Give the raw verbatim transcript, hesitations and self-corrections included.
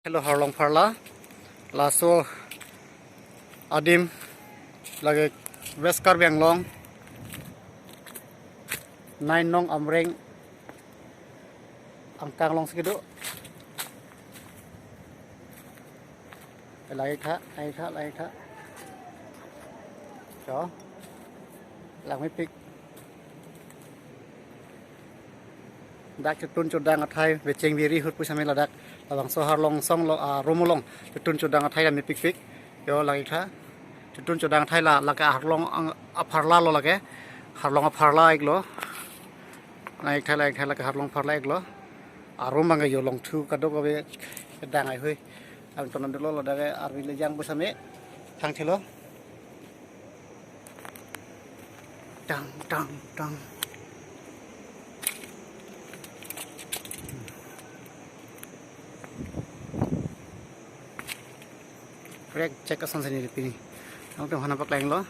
Hello, Harlong Pharla. Laso adim lake West Karbi Anglong, nine nong Amreng angkang alongsi kedo. Lake tha, lake tha, lake tha. Cho. Langmepik. Dak chotun chodang athai, vecheng viri ahut pusitame ladak labangso Harlong asong lo, ah, room along chotun chodang athai la mepikpik. Yo, lake tha. Chotun chodang athai la, lake Harlong ang-, apharla lo lake. Harlong apharla iklo. Lake tha, lake tha, lake Harlong apharla iklo. Arum bang yo longthu kadokave kedang ai hui. Ang tonan dolo ladak ke arvi lejang pusitame. Thang thilo. Tang, tang, tang. Rek cek ason sini pini. Ang tong hana paklanglo.